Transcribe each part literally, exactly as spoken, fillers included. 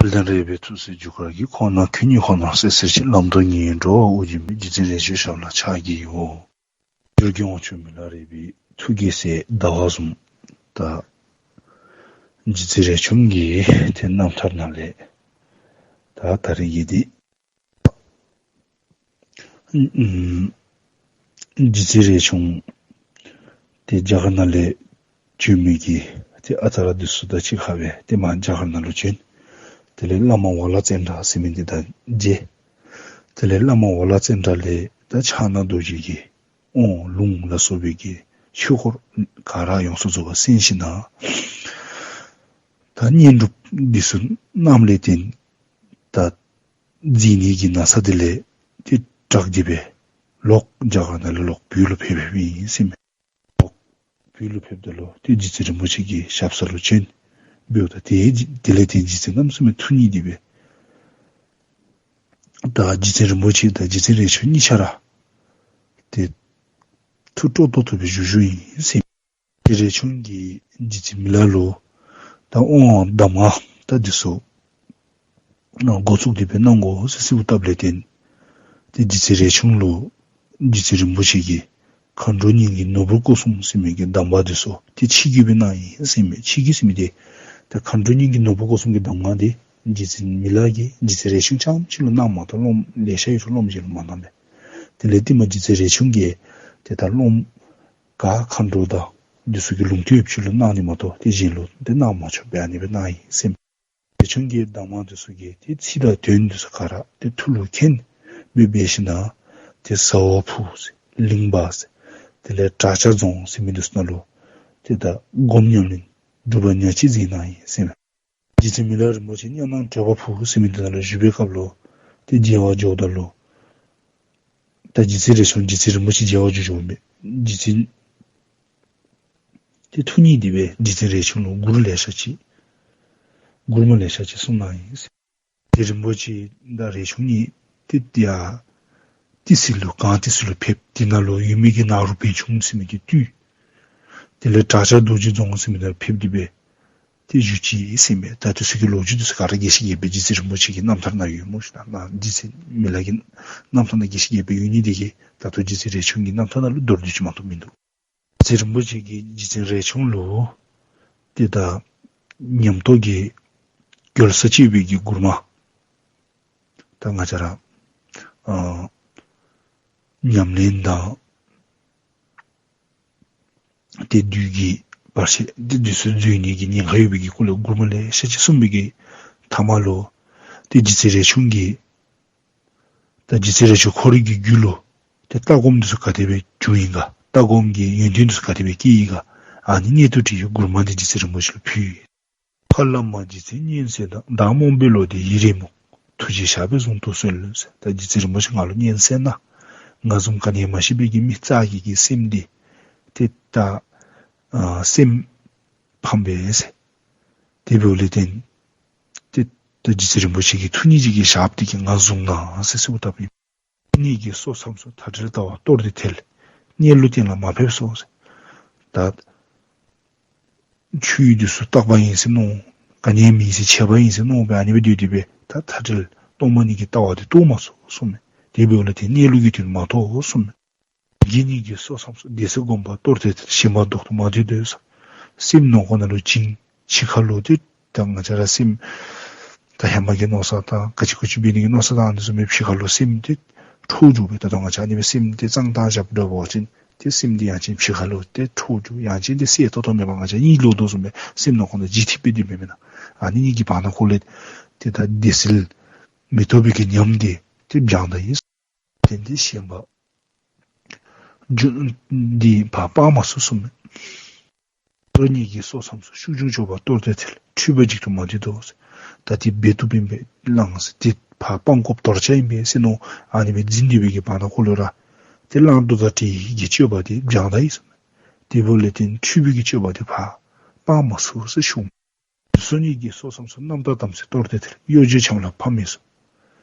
དཔལ་ལྡན་རས་པའི་ཐུགས་སྲས་རྒྱུ་སྐར་གྱི། ཁོང་ན་ཁྱོད་ཉིད་ཁོ་ན་སྲས་ཟེར་ཞིང་། ལམ་དུ་ཉེ་བའི་འགྲོ་བ་དབུགས་འབྱིན་པའི། རྗེ་བཙུན་རས་ཆུང་ཞབས་ལ་ཕྱག་བགྱིའོ། འགྲོ་མགོན་དབང་ཕྱུག་མི་ལ་རས་པའི་ཐུགས་ཀྱི་སྲས་ཟླ་བ་གསུམ། ད་རྗེ་བཙུན་རས་ཆུང་གི་དེ་རྣམ་ཐར་ནང་ལས། ད་ད་རེས་ཀྱི་དེ། ཨུམ། རྗེ་བཙུན་རས་ཆུང་དེ་རྒྱ་གར་ནང་ལས་བྱོན་མི་གི་དེ་ཨ་ཙ་ར་དེ་ཚོ་དང་གཅིག་ཁར་བས་དེ་མར་རྒྱ་གར་ནང་ལ་བྱོན། དེ་ལས་བླ་མ་ཝ་ལ་ཙནྡྲ་ཟེར་མི་འདི་དང་མཇལ། དེ་ལས་བླ་མ་ཝ་ལ་ཙནྡྲ་ལས་ད་ཕྱག་ན་རྡོ་རྗེ་གི་དབང་ལུང་ལ་སོགས་པའི་གི་ཆོས་སྐོར་ག་ར་ཡོངས་སུ་རྫོགས་པ་གསན་ཞིནམ་ལས། ད་བསྙེན་སྒྲུབ་འདི་ཚོ་རྣམས་ལས་བརྟེན། ད་མཛེ་ནད་ཀྱི་ན་ཚ་དེ་ལས་དེ་དྲག་སྟེ་བས་ལོག་རྒྱ་གར་ནང་ལས་ལོག་བོད་ལ་ཕེབས་པ་ཡིན་ཟེར་མས། ལོག་བོད་ལ་ཕེབས་ད་ལོ་དེ་རྗེ་བཙུན་རིན་པོ་ཆེ་གི་ཞབས་ས་ལ་བྱོན། འབདཝ་ད་དེ་དེ་ལས་བརྟེན་རྗེ་བཙུན་རྣམ་གསུམ་མའི་ཐུགས་མཉེས་ཏེ་བས། ད་རྗེ་བཙུན་རིན་པོ་ཆེ་དང་རྗེ་བཙུན་རས་ཆུང་གཉིས་ཆ་ར་དེ་ཐུགས་སྤྲོ་ཏོག་ཏོ་སྦེ་བཞུགས་བཞུགསཔ་ཨིན་ཟེར། རྗེ་རས་ཆུང་གིས་རྗེ་བཙུན་མི་ལ་ལུ་ད་དབང་གདམས་ངག་ད་འདི་ཚུ་འགོ་བཙུགས་ཏེ་སྦེ་གནང་དགོ་ཟེར་གསོལཝ་བཏབ་ལས་བརྟེན། ཏེ་རྗེ་བཙུན་རས་ཆུང་ལུ་རྗེ་བཙུན་རིན་པོ་ཆེ་གིས་མཁའ་འགྲོ་གཉིས་ཀྱི་ནོར་བུ་སྐུ་གསུམ་ཟེར་མི་གི་གདམས་པ་འདི་ཚུ་ཏེ་ཕྱི་རྒྱུད་སྦེ་གནང་ཡི་ཟེར་མས། ཕྱི་རྒྱུད་ཟེར་མི་འདི་ད་མཁའ་འགྲོ་གཉིས་ཀྱི་ནོར་བུ་སྐུ་གསུམ་གྱི་གདམས་ངག་འདི་རྗེ་བཙུན་མི་ལ་གིས་རྗེ་བཙུན་རས་ཆུང་རྐྱངམ་གཅིག་ལུ་གནངམ་མ་གཏོགས་སློབ་མ་ལེ་ཤ་ཡོད་རུང་སློབ་མ་གཞན་ལུ་མ་གནང་པས། དེ་ལས་ཏེ་མ་རྗེ་བཙུན་རས་ཆུང་གིས་ཏེ་ད་སློབ་མ་ག་མཁའ་འགྲོ་དང་འདི་ཚུ་གི་ལུང་བསྟན་ཡོདཔ་ཅིག་ལུ་གནང་ནི་མ་གཏོགས་ཏེ་གཞན་ལུ་ཏེ་གནང་མ་ཆོག་པས། ཨ་ནི་སྦེ་གནང་ཡི་ཟེར་མས། རས་ཆུང་གི་གདམས་ངག་འདི་ཚུ་གི་ཏེ་ཚིག་དང་དོན་འདི་ཚུ་ག་ར་ཏེ་ཐུགས་ལུ་མཁྱེན་སྦེ་འབད་ཞིནམ་ལས་ཏེ་ཟ་བ་ཕུག་ཟེར་གླིང་པ་ཟེར་དེ་ལས་བྲག་ཆ་རྫོང་ཟེར་མི་འདི་ཚུ་ནང་ལུ་ཏེ་ད་སྒོམ་ཉམས་ལེན་སྒྲུབ་པ་ཉག་གཅིག་མཛད་གནང་ཡི་ཟེར་མས། རྗེ་བཙུན་མི་ལ་རིན་པོ་ཆེ་མཉམ་ནང་བྲག་པ་ཕུག་ཟེར་མི་འདི་ནང་ལུ་བཞུགས་པའི་སྐབས་ལུ་ཏེ་མཇལ་བར་འགྱོཝ་ད་ལུ་ད་རྗེ་བཙུན་རས་ཆུང་རྗེ་བཙུན་རིན་པོ་ཆེ་མཇལ་བར་འགྱོ་འགྱོཝ་མས། རྗེ་བཙུན་ཏེ་ཐུགས་མཉེས་ཏེ་སྦེ་རྗེ་བཙུན་རས་ཆུང་ལུ་མགུར་ལེ་ཤ་ཅིག་མགུར་མ་ལེ་ཤ་ཅིག་གསུངས་གནང་ཡི་ཟེར། ཏེ་རིན་པོ་ཆེ་དང་རས་ཆུང་གཉིས་ཏེ་ཡར་ཏི་སེ་ལུ་གངས་ཏི་སེ་ལུ་ཕེབས། དེ་ནང་ལུ་ཡུལ་མི་གི་ནཱ་རོ་པཎ་ཆུང་ཟེར་མི་གིས་བཏུལ། དེ་ལས་བྲག་ཆ་རྡོ་རྗེ་རྫོང་ཟེར་མི་ནང་ཕེབས་ཏེ་སྦེ་ཏེ་བཞུགས་ཅི་ཟེར་མས། ད་དེ་ཚུ་གི་ལོ་རྒྱུས་འདི་ཚུ་ག་ར་རྒྱས་བཤད་རྒྱས་པའི་རྗེ་བཙུན་རིན་པོ་ཆེ་གི་རྣམ་ཐར་ནང་ཡོད་སྨོ་ཤིག་ན། རྗེ་བཙུན་མི་ལ་གི་རྣམ་ཐར་ནང་རྒྱས་བཤད་རྒྱས་པའི་ཡོད་ནི་དེ་གིས་ད་ལྟོ་རྗེ་བཙུན་རས་ཆུང་གི་རྣམ་ཐར་ནང་ལུ་མདོར་བསྡུས་ཅིག་མ་གཏོགས་མིན་འདུག། རྗེ་བཙུན་རིན་པོ་ཆེ་གིས་རྗེ་བཙུན་རས་ཆུང་ལུ་ཏེ་ད་ཉམས་རྟོགས་ཀྱི་རྒྱལ་ས་ཅིག་ཡོད་པའི་གི་མགུར་མ་ད་ང་བཅས་ར་ཨ་ཉམས་ལེན་དང་ཏེ་བདུད་ཀྱི་བར་ཆད་ཏེ་བདུད་རྩི་འཛུལ་ནི་གི་ཉེན་ཁ་ཡོད་པའི་གི་སྐོར་ལས་མགུར་མ་ལེ་ཤ་ཅིག་གསུངས་པའི་གི་མཐའ་མ་ལུ་ཏེ་རྗེ་བཙུན་རས་ཆུང་གིས་ད་རྗེ་བཙུན་རས་ཆུང་ཁོ་རའི་གི་རྒྱུད་ལུ་ཏེ་ལྟ་སྒོམ་འདི་ཚུ་ག་དེ་སྦེ་བྱུང་ཡི་ག། ལྟ་སྒོམ་གྱི་ཡོན་ཏན་འདི་ཚུ་ག་དེ་སྦེ་སྐྱེས་ཡི་ག། ཨ་ནི་སྙན་དུ་བྲིས་ཡོད་མགུར་མ་འདི་རྗེ་བཙུན་རིན་པོ་ཆེ་ལུ་ཕུལ་ཡི། ཕ་བླ་མ་རྗེ་བཙུན་སྙན་གསན་དང་། བདག་རྨོངས་པའི་བློ་འདི་ཡིད་རེ་མུག། ཐུགས་རྗེ་ཞགས་པས་བཟུང་དུ་གསོལ་ཟེར། ད་རྗེ་བཙུན་རིན་པོ་ཆེ་ང་ལུ་སྙན་གསན་གནང་། ང་བཟུམ་ག་ནི་ཡང་མ་ཤེས་པའི་གི་མི་རྩ་ཆེ་གི་སེམས་འདི་ཏེ་ད་ཨ་སེམས་ཕམ་པས་ཟེར། དེ་འབདཝ་ལས་བརྟེན་ཏེ་ད་རྗེ་བཙུན་རིན་པོ་ཆེ་གི་ཐུགས་མཉེས་ཀྱི་ཞགས་པ་འདི་གིས་ང་བཟུང་གནང་ཟེར་གསོལཝ་བཏབ་ཡི། ཉིད་ཀྱི་སྲོག་ཚམས་སུ་མཐའ་བྲལ་ལྟ་བ་སྟོར་ཏེ་ཐལ། གནས་ལུགས་གཏན་ལ་མ་ཕེབས་སོ་ཟེར། ད་ཆོས་འདི་ཚུ་རྟག་པ་ཨིན་ཟེར་མནོ། ག་ནི་ཡང་མེད་ཟེར་ཆད་པ་ཨིན་ཟེར་མནོ་སྦེ་ཨ་ནི་སྦེ་སྡོད་དེ་སྦེ་ད་མཐའ་བྲལ་སྟོང་པ་ཉིད་ཀྱི་ལྟ་བ་འདི་རྟོགས་མ་ཚུགས་གསུངས་མས། དེ་འབདཝ་ལས་བརྟེན་གནས་ལུགས་ཀྱི་དོན་མ་རྟོགས་གསུངས་མས། སྡིག་ཉིད་ཀྱི་སྲོག་ཚམས་སུ། བདེ་གསལ་སྒོམ་པ་སྟོར་ཏེ་ཐལ། ཞེན་པ་ལྡོག་ཏུ་མ་འདོད་དོ་ཟེར། སེམས་ནང་ཁོག་ནང་ལུ་བྱིང་། ཕྱི་ཁ་ལུ་ཏེ་ད་ང་བཅས་ར་སེམས་ད་ཧེ་མ་གི་མནོ་བསམ་དང་ག་ཅི་ག་ཅི་འབད་ནི་གི་མནོ་བསམ་དང་ཨ་ནི་བཟུམ་མའི་ཕྱི་ཁ་ལུ་སེམས་ཏེ་འཕྲོ་འགྱུར་བས། ད་ལྟོ་ང་བཅས་ཨ་ནི་སྦེ་སེམས་ཏེ་གཙང་དག་བཞག་འགྱོ་བ་ཅིན་ཏེ་སེམས་འདི་ཡང་ཅིན་ཕྱི་ཁ་ལུ་ཏེ་འཕྲོ་འགྱུར། ཡང་ཅིན་ཏེ་གསལ་ཏོག་ཏོ་མེད་པར་ང་བཅས་གཉིད་ལོག་དོ་བཟུམ་སྦེ་སེམས་ནང་ཁོག་ནང་ལུ་འཇིགས་ཐིབས་སྦེ་སྡོད་མི་མེན་ན། ཨ་ནི་གཉིས་ཀྱི་བར་ན་ཁོ་ལས་ཏེ་ད་བདེ་གསལ་མི་རྟོག་པའི་གི་ཉམས་འདི་ཏེ་སྦྱང་ད་ཡི། དེ་འདི་ཞེན་པ་རྒྱུ་འདི་ཕར་སྤང་མ་ཚུགས་གསུངས་མས། སྟོང་ཉིད་ཀྱི་སྲོག་ཚམས་སུ། ཤུགས་འབྱུང་སྤྱོད་པ་སྟོར་ཏེ་ཐལ། འཁྲུལ་པ་འཇིག་ཏུ་མ་འདོད་དོ་ཟེར། ད་དེ་འབད་བཏུབ་ཨིན་པས་བླང་ཟེར། དེ་ཕར་སྤང་དགོཔ་དོར་བྱ་ཨིན་པས་ཟེར་མནོ་ཨ་ནི་སྦེ་འཛིན་སྡོད་པའི་གི་བར་ན་ཁོ་ལུ་ར་ཏེ་བླང་དོར་དང་བྲལ་བའི་གི་སྤྱོད་པ་དེ་སྦྱང་ད་ཡི་གསུངས་མས། དེ་འབདཝ་ལས་བརྟེན་འཁྲུལ་པའི་གི་སྤྱོད་པ་དེ་ཕར་སྤང་མ་ཚུགས་ཟེར་ཞུ། སྟོང་ཉིད་ཀྱི་སྲོག་ཚམས་སུ། རྣམ་དག་དམ་ཚིག་སྟོར་ཏེ་ཐལ། གཡོ་སྒྱུ་བྱམས་ལ་ཕམ་མེད་གསུངས།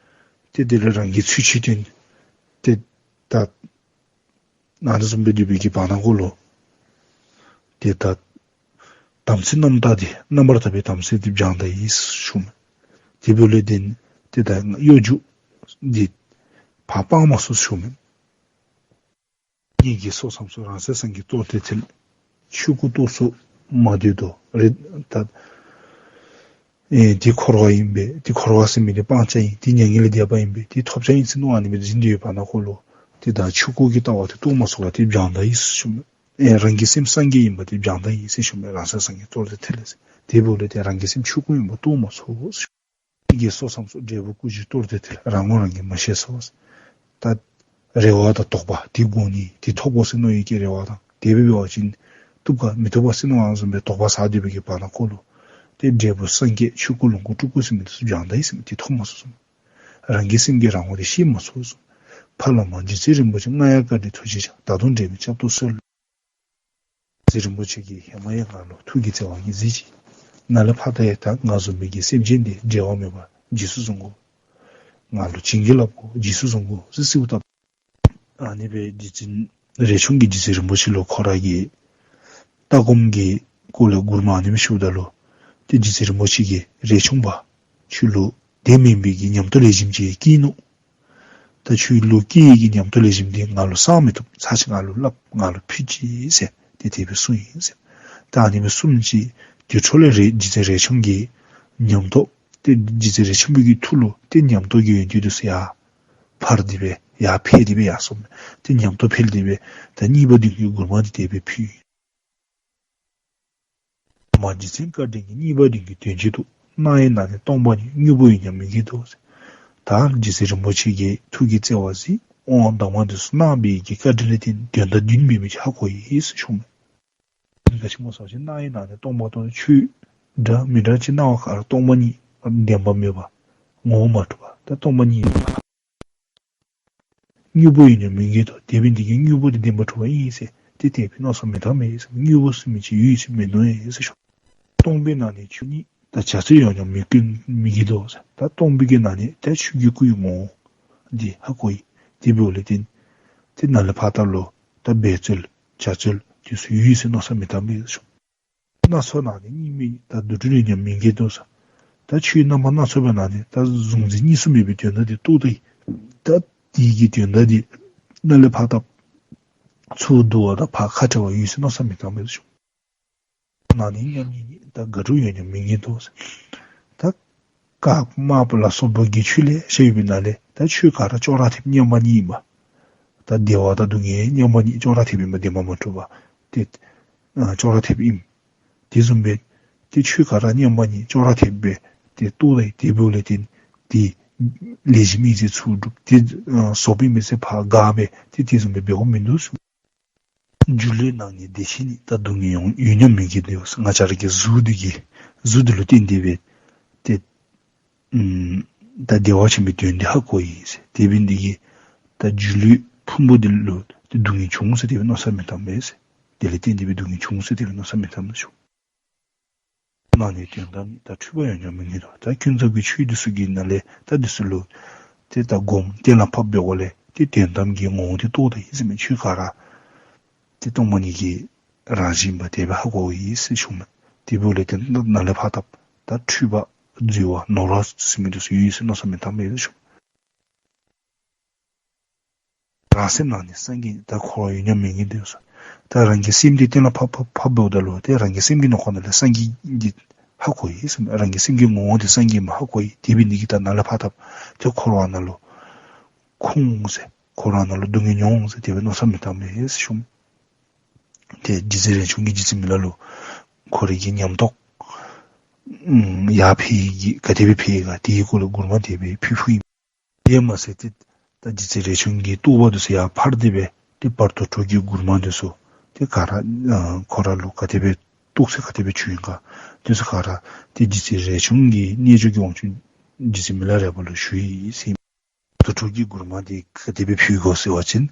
ཏེ་དེ་ལས་རང་གི་ཚུལ་འཆོས་དོན་ཏེ་ད་ཨ་ནི་བཟུམ་སྦེ་སྡོད་པའི་གི་བར་ན་ཁོ་ལུ་ཏེ་ད་དམ་ཚིག་རྣམ་དག་དེ་རྣམ་པར་དག་པའི་དམ་ཚིག་དེ་སྦྱང་ད་ཡི་ཞུ་མས། དེ་བོ་ལས་དེ་དེ་ད་གཡོ་སྒྱུ་འདི་ཕར་སྤང་མ་སོང་ཞུ་མེད། ཉིད་ཀྱི་སོ་བསམ་སོགས་རང་སེམས་སངས་རྒྱས་རྟོགས་ཏེ་ཐལ། ཆོས་སྐུ་རྟོགས་སུ་མ་འདོད་དོ། རེད་ད། ཨེ་འདི་འཁོར་བ་ཡིན་པས། འདི་འཁོར་བ་ཟེར་མི་འདི་སྤང་བྱ་ཡིན། འདི་མྱ་ངན་ལས་འདས་པ་ཡིན་པས། འདི་ཐོབ་བྱ་ཡིན་ཟེར་མནོ་བ་ནི་མི་འཛིན་འདོད་ཡོད་པ་ན་ཁོ་ལོ། དེ་དང་ཆོས་སྐུ་གི་ལྟ་བ་དེ་རྟོགས་མ་ཚུགས་པ་དེ་བྱང་ལྟ་ཡིན་ཟེར་ཞུ་མེད། ཨེ་རང་གི་སེམས་སངས་རྒྱས་ཡིན་པ་དེ་བྱང་ལྟ་ཡིན་ཟེར་ཞུ་མེད། རང་སེམས་སངས་རྒྱས་རྟོགས་ཏེ་ཐལ་ཟེར། དེ་བོ་ལས་དེ་རང་གི་སེམས་ཆོས་སྐུ་ཡིན་པ་རྟོགས་མ་ཚུགས་ཟེར། ཉིད་ཀྱི་སོ་བསམ་སོགས་འབྲས་བུ་ཀུན་གཞི་རྟོགས་ཏེ་ཐལ། རང་ངོ་རང་གིས་མ་ཤེས་སོ། ད་རེ་བ་དང་དོགས་པ་དེ་དགོས་ནི་དེ་ཐོབ་དགོས་ཟེར་མནོ་ཡི་གེ་རེ་བ་དང་དེ་བས་འབད་བ་ཅིན་ཐུབ་ག་མི་ཐུབ་ག་ཟེར་མནོ་བ་བཟུམ་པའི་དོགས་པ་ཟ་སྡོད་པའི་གི་བར་ན་ཁོ་ལོ། དེ་འབྲས་བུ་སངས་རྒྱས་ཆོས་སྐུ་ལོངས་སྐུ་སྤྲུལ་སྐུ་ཟེར་མི་དེ་ཚོ་སྦྱང་ད་ཡིན་ཟེར་མི་དེ་ཐོབ་མ་སོང་ཟེར། རང་གི་སེམས་ཀྱི་རང་ངོ་དེ་ཤེས་མ་སོང་ཟེར། ཕ་བླ་མ་རྗེ་བཙུན་རིན་པོ་ཆེ་རྔ་ཡབ་བཀའ་དྲིན་ཐུགས་རྗེ་ཆེ། ད་དུང་འབྲལ་མེད་སྐྱབས་སུ་གསོལ། རྗེ་བཙུན་རིན་པོ་ཆེ་གིས་ཧེ་མ་ཡང་ང་ལུ་ཐུགས་ཀྱི་བརྩེ་བ་ཉིད་གཟིགས་ཤིག། ནཱ་ལས་ཕར་ད་ཡང་ད་ང་བཟུམ་མའི་གི་སེམས་ཅན་དེ་འབྲལ་བ་མེད་པར་རྗེས་སུ་བཟུང་དགོ། ང་ལུ་བྱིན་གྱིས་བརླབ་དགོ། རྗེས་སུ་བཟུང་དགོ་ཟེར་གསོལཝ་བཏབ། ཨ་ནི་སྦེ་རྗེ་བཙུན་རས་ཆུང་གིས་རྗེ་བཙུན་རིན་པོ་ཆེ་ལུ་ཁོ་ར་གི་ལྟ་སྒོམ་གྱི་སྐོར་ལས་མགུར་མ་ཨ་ནི་སྦེ་ཞུཝ་ད་ལུ། ཏེ་རྗེ་བཙུན་རིན་པོ་ཆེ་གིས་རས་ཆུང་པ་ཁྱོད་ལུ་དེ་མིན་པའི་གི་ཉམས་རྟོགས་ལེགས་ཤོམ་ཅིག་སྐྱེས་ནུག། ད་ཁྱོད་ལུ་སྐྱེས་ཡི་གི་ཉམས་རྟོགས་ལེགས་ཤོམ་འདི་ང་ལུ་གསང་མི་ཐུབ། ཚར་ཅིག་ང་ལུ་སླབ། ང་ལུ་ཕུལ་ཅིག་ཟེར་ཏེ་དེ་སྦེ་གསུངས་ཡི་ཟེར། ད་ཨ་ནི་སྦེ་གསུངས་ཅི། དེ་འཕྲོ་ལས་རེད་རྗེ་བཙུན་རས་ཆུང་གི་ཉམས་རྟོགས་ཏེ་རྗེ་བཙུན་རས་ཆུང་པའི་གི་ཐུགས་ལུ་ཏེ་ཉམས་རྟོགས་ཀྱི་ཡོན་ཏན་དེ་ཚུ་ཡར་འཕར་ཏེ་སྦེ་ཡར་འཕེལ་ཏེ་སྦེ་ཡར་སོང་། ཏེ་ཉམས་རྟོགས་འཕེལ་ཏེ་སྦེ་ད་གཉིས་པ་བདུན་གྱི་མགུར་མ་འདི་དེ་སྦེ་ཕུལ། མ་རྗེ་བཙུན་བཀའ་དྲིན་གྱིས། གཉིས་པ་བདུན་གྱི་དོན་གཅིག་ཏུ། སྣང་ཡི་ནང་ནས་སྟོང་པ་ཉིད། དངོས་པོ་ཡོད་སྙམ་མི་བགྱིད་དོ་ཟེར། ད་རྗེ་བཙུན་རིན་པོ་ཆེ་གིས་ཐུགས་ཀྱི་བརྩེ་བ་གཟིགས། དབང་དང་མ་འདི་ཚུ་གནང་བའི་གི་བཀའ་དྲིན་ལས་བརྟེན་དོན་དག་བདུན་མེད་མི་ཅིག་ཧ་གོ་ཡི་ཟེར་ཞུ་མས། ག་ཅི་སྨོ་ཟེར་བ་ཅིན་སྣང་ཡི་ནང་ནས་སྟོང་པ་སྟོང་། ཆོས་འདྲ་མི་འདྲ་ཅིག་སྣང་བ་ག་ར་སྟོང་པ་ཉིད་བདེན་པ་མེད་པ་ངོ་བོ་མ་གྲུབ་པ་ད་སྟོང་པ་ཉིད་ཡིན་པ། དངོས་པོ་ཡོད་སྙམ་མི་བགྱིད་དོ། དེ་འབད་ནི་དེ་གིས་དངོས་པོ་དེ་བདེན་པར་གྲུབ་པ་ཨིན་ཟེར་ཏེ་དེ་སྦེ་མནོ་བསམ་མི་བཏང་མས་ཟེར། དངོས་པོ་ཟེར་མི་ཅིག་ཡོད་ཟེར་མིན་འདུག་ཟེར་ཞུ། སྟོང་པའི་ནང་ནས་ཆོས་ཉིད་ད་བྱ་རྩོལ་ཡོད་སྙམ་མི་བགྱིད་མི་བགྱིད་དོ་ཟེར། ད་སྟོང་པའི་གི་ནང་ནས་ད་ཆོས་ཀྱི་སྐུའི་ངོ་བོ་འདི་ཧ་གོ་ཡི། དེ་འབདཝ་ལས་བརྟེན་ཏེ་ནཱ་ལས་ཕར་ད་ལུ་ད་འབད་རྩོལ་བྱ་རྩོལ་དེ་ཚུ་ཡོད་ཟེར་མནོ་བསམ་མི་བཏང་མས་ཟེར་ཞུ། སྣ་ཚོགས་ནང་ནས་གཉིས་མེད་ད་འདུ་འཕྲོ་ཡོད་སྙམ་མི་བགྱིད་དོ་ཟེར། ད་ཆོས་རྣམ་པ་སྣ་ཚོགས་པའི་ནང་ནས་ད་གཟུང་འཛིན་གཉིས་སུ་མེད་པའི་དོན་དག་དེ་རྟོགས་ཏེ་ད་དེ་གི་དོན་དག་དེ་ནཱ་ལས་ཕར་ད་ཚུར་བསྡུ་བ་དང་ཕར་ཁ་བྲལ་བ་ཡོད་ཟེར་མནོ་བསམ་མི་བཏང་མས་ཟེར་ཞུ། ནང་ནས་མཉམ་ཉིད་ཉིད་ད་དགག་སྒྲུབ་ཡོད་སྙམ་མི་བགྱིད་དོ་ཟེར། ད་ཀརྨ་པ་ལ་སོགས་པ་གི་ཆོས་ལེ་ཤ་ཡོད་པའི་ནང་ལས་ད་ཆོས་ག་ར་ཅོག་ར་འཐདཔ་མཉམ་པ་ཉིད་ཨིན་པ། ད་བདེ་བ་དང་སྡུག་བསྔལ་མཉམ་པ་ཉིད་ཅོག་ར་འཐདཔ་ཨིན་པ་བདེན་པ་མ་གྲུབ་པ། དེ་ཨ་ཅོག་ར་འཐདཔ་ཨིན། དེ་བཟུམ་སྦེ་དེ་ཆོས་ག་ར་མཉམ་པ་ཉིད་ཅོག་ར་འཐདཔ་སྦེ་དེ་རྟོགས་ཏེ་དེ་འབདཝ་ལས་བརྟེན་དེ་ལེགས་ཤོམ་ཨིན་ཟེར་ཚུར་སྒྲུབ། དེ་ཨ་བཙོགཔ་ཨིན་མས་ཟེར་ཕར་དགག་སྦེ་དེ་དེ་བཟུམ་སྦེ་འབད་དགོཔ་མིན་འདུག་ཟེར། སྒྱུ་ལུས་ནང་ནས་བདེ་གཤེགས་ཉིད། ད་སྡུག་བསྔལ་ཡོད་ཡོད་སྙམ་མི་བགྱིད་དོ་ཟེར། ང་བཅས་ར་གི་གཟུགས་འདི་གི་གཟུགས་འདི་ལུ་བརྟེན་ཏེ་སྦེ་དེ་ཨུམ་ད་བདེ་བ་ཆེན་པོའི་དོན་འདི་ཧ་གོ་ཡི་ཟེར། དེ་འབད་ནི་དེ་གིས་ད་སྒྱུ་ལུས་ཕུང་པོ་འདི་ལུ་དེ་སྡུག་བསྔལ་བྱུང་ཟེར་དེ་སྦེ་མནོ་བསམ་མི་བཏང་མས་ཟེར། དེ་ལས་བརྟེན་ཏེ་སྦེ་སྡུག་བསྔལ་བྱུང་ཟེར་དེ་སྦེ་མནོ་བསམ་མི་བཏང་ཟེར་ཞུ། ནང་ནས་དོན་དམ་ཉིད། ད་འཁྲུལ་པ་ཡོད་སྙམ་མི་བགྱིད་དོ། ད་ཀུན་རྫོབ་ཀྱི་ཆོས་འདི་ཚུ་གི་ནང་ལས་ད་འདི་ཚུ་ལུ་དེ་ད་སྒོམ་གཏན་ལ་ཕབ་པའི་འོག་ལས་དེ་དོན་དམ་གྱི་ངོ་བོ་དེ་རྟོགས་ད་ཡི་ཟེར་མས། ཆོས་ག་ར་དེ་སྟོང་པ་ཉིད་ཀྱི་རང་བཞིན་པ་དེ་སྦེ་ཧ་གོ་ཡི་ཟེར་ཞུ་མས། དེ་འབདཝ་ལས་བརྟེན་ནཱ་ལས་ཕར་ད་ད་འཁྲུལ་པ་འཛོལ་བ་ནོར་བ་ཟེར་མི་འདི་ཚུ་ཡོད་ཡོད་ཟེར་མནོ་བསམ་མི་བཏང་མས་ཟེར་ཞུ། རང་སེམས་ནང་ནས་སངས་རྒྱས་ད་འཁོར་བ་ཡོད་སྙམ་མི་བགྱིད་དོ་ཟེར། ད་རང་གི་སེམས་འདི་གཏན་ལ་ཕབ་ཕབ་ཕབ་འབདཝ་ད་ལུ་དེ་རང་གི་སེམས་ཀྱི་ནང་ཁོག་ནང་ལས་སངས་རྒྱས་ཀྱི་ཧ་གོ་ཡི་ཟེར་མས། རང་གི་སེམས་ཀྱི་ངོ་བོ་དེ་སངས་རྒྱས་མ་ཧ་གོ་ཡི། དེ་འབད་ནི་དེ་གིས་ད་ནཱ་ལས་ཕར་ད་དེ་འཁོར་བ་ནང་ལུ་ཁུངས་ཟེར་འཁོར་བ་ནང་ལུ་སྡུག་བསྔལ་མྱོང་ཟེར་དེ་སྦེ་མནོ་བསམ་མི་བཏང་མས་ཟེར་ཞུ་མས། དེ་རྗེ་བཙུན་རས་ཆུང་གིས་རྗེ་བཙུན་མི་ལ་ལུ་ཁོ་རའི་གི་ཉམས་རྟོགས་ཨུམ་ཡར་འཕེལ་ཡི་ག་དེ་སྦེ་འཕེལ་ཡི་ག་དེའི་སྐོར་ལས་མགུར་མ་དེ་སྦེ་ཕུལ་ཕུལཝ་ཨིན། དེ་མ་ཟད་དེ་ད་རྗེ་བཙུན་རས་ཆུང་གི་རྟོགས་པ་དེ་ཚུ་ཡར་འཕར་ཏེ་སྦེ་དེ་བར་དོ་དྲུག་གི་མགུར་མ་དེ་ཚུ་དེ་ག་ར་ཨ་ཁོ་ར་ལུ་ག་དེ་སྦེ་རྟོགས་ཚད་ག་དེ་སྦེ་བྱུང་ཡི་ག་དེ་ཚུ་ག་ར་དེ་རྗེ་བཙུན་རས་ཆུང་གི་རྣལ་འབྱོར་གྱི་དབང་ཕྱུག་རྗེ་བཙུན་མི་ལ་རས་པ་ལུ་ཞུ་ཡི་ཟེར། བར་དོ་དྲུག་གི་མགུར་མ་དེ་ག་དེ་སྦེ་ཕུལ་དགོ་ཟེར་བ་ཅིན།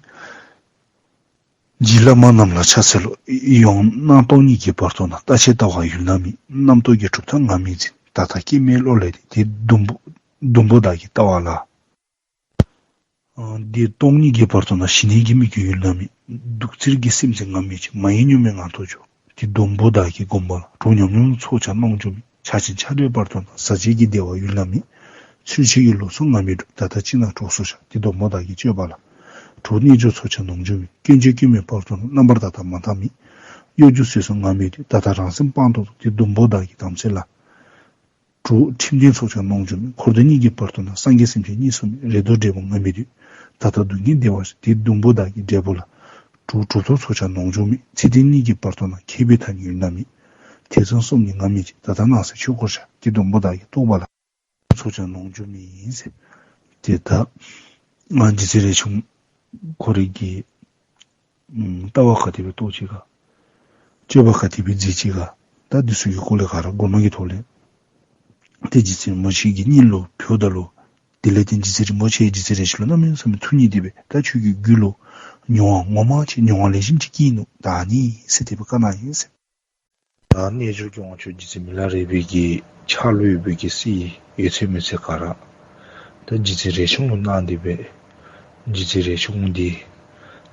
རྗེ་བླ་མ་རྣམས་ལ་ཕྱག་འཚལ་ལོ། ཡང་སྣང་སྟོང་ཉིད་ཀྱི་བར་དོ་ན། རྟག་ཆད་ལྟ་བ་ཡུལ་ན་མེད། རྣམ་རྟོག་གི་གྲུབ་མཐའ་ངར་མི་འཛིན། ད་ལྟ་སྐྱེ་མེད་བློ་ལས་འདས། དེ་ཟླུམ་པོ་ཟླུམ་པོ་དག་གི་ལྟ་བ་ལ། ཨ་འདི་སྟོང་ཉིད་ཀྱི་བར་དོ་ན། ཞི་གནས་ཀྱི་མིག་གིས་ཡུལ་ན་མེད། གདུག་འཚེར་གྱི་སེམས་ཀྱིས་ངར་མི་འབྱུང་། མ་ཡེངས་གཉུག་མའི་ངང་དུ་འཇུག། དེ་ཟླུམ་པོ་དག་གི་སྒོམ་པ་ལ། གྲོགས་ཉམས་མྱོང་ཚོགས་ཀྱང་སྣང་འགྱུར་མེད། ཆགས་ཞེན་ཆགས་བྲལ་བར་དོ་ན། ཟག་བཅས་ཀྱི་བདེ་བ་ཡུལ་ན་མེད། ཚུལ་འཆོས་ཀྱི་ལུགས་སུ་ང་མི་སྒྲུབ། ད་ལྟ་ཅི་ན་གྲོགས་སུ་བཞག། དེ་སྡོང་པོ་བདག་གིས་གཅོད་པ་ལ། གྲོགས་རྣལ་འབྱོར་ཚོགས་ཀྱང་ནོངས་འགྱུར་མེད། སྐྱོན་བརྗོད་སྐྱོན་མེད་བར་དོ་ན། རྣམ་པར་དག་དང་མ་དག་མེད། གཡོ་སྒྱུ་ཟས་སུ་ང་མི་ལྟོས། ད་ལྟ་རང་སེམས་སྤངས་རྟོགས་སོ། དེ་སྡོང་པོ་བདག་གིས་དམ་ཚིག་ལ། གྲོགས་ཁྲིམས་ལྡན་ཚོགས་ཀྱང་ནོངས་འགྱུར་མེད། འཁོར་འདས་གཉིས་ཀྱི་བར་དོ་ན། སངས་རྒྱས་སེམས་ཅན་གཉིས་སུ་མེད། རེ་དོགས་འབྲས་བུ་ང་མི་ལྟོས། ད་ལྟ་སྡུག་བསྔལ་བདེ་བར་གཤེགས། དེ་སྡོང་པོ་བདག་གི་འབྲས་བུ་ལ། གྲོགས་གྲུབ་ཐོབ་ཚོགས་ཀྱང་ནོངས་འགྱུར་མེད། ཚིག་དོན་གཉིས་ཀྱི་བར་དོ་ན། མཁས་པའི་ཐ་སྙད་ཡོད་ན་མེད། ཐེ་ཚོམ་གསུམ་ནི་ང་མི་བྱེད། ད་ལྟ་སྣང་སྲིད་ཆོས་འཁོར་བཞག། དེ་སྡོང་པོ་བདག་གིས་རྟོགས་པ་ལ། ཚོགས་ཀྱང་ནོངས་འགྱུར་མེད་ཡིན་ཟེར། དེ་ད་ང་རྗེ་བཙུན་རས་ཆུང་ཁོ་རེ་གི་ཨུམ། ལྟ་བ་ག་དེ་སྦེ་རྟོགས་ཅི་ག། སྤྱོད་པ་ག་དེ་སྦེ་མཛད་ཅི་ག། ད་འདི་ཚུ་གི་སྐོར་ལས་ག་ར་མགུར་མ་གི་ཐོག་ལས། ཏེ་རྗེ་བཙུན་རིན་པོ་ཆེ་གི་སྙིང་ལུ་བོས་ད་ལུ། དེ་ལས་ཏེ་རྗེ་བཙུན་རིན་པོ་ཆེ་རྗེ་བཙུན་རས་ཆུང་ལུ་གནམ་མེད་ས་མེད་ཐུགས་མཉེས་ཏེ་སྦེ། ད་ཁྱོད་ཀྱི་རྒྱུད་ལུ་མྱོང་བ་ངོ་མ་ཅིག་མྱོང་བ་ལེགས་ཤོམ་ཅིག་སྐྱེས་ནུག། ད་ནི་ཟེར་དེ་སྦེ་བཀའ་གནང་ཡི་ཟེར། ད་རྣལ་འབྱོར་གྱི་དབང་ཕྱུག་རྗེ་བཙུན་མི་ལ་རས་པའི་གི་ཕྱག་ལུ་ཡོད་པའི་གི་སྲིད་ཡོད་ཚད་མེད་ཚད་ག་ར། ད་རྗེ་བཙུན་རས་ཆུང་ལུ་གནང་སྟེ་སྦེ། རྗེ་བཙུན་རས་ཆུང་འདི་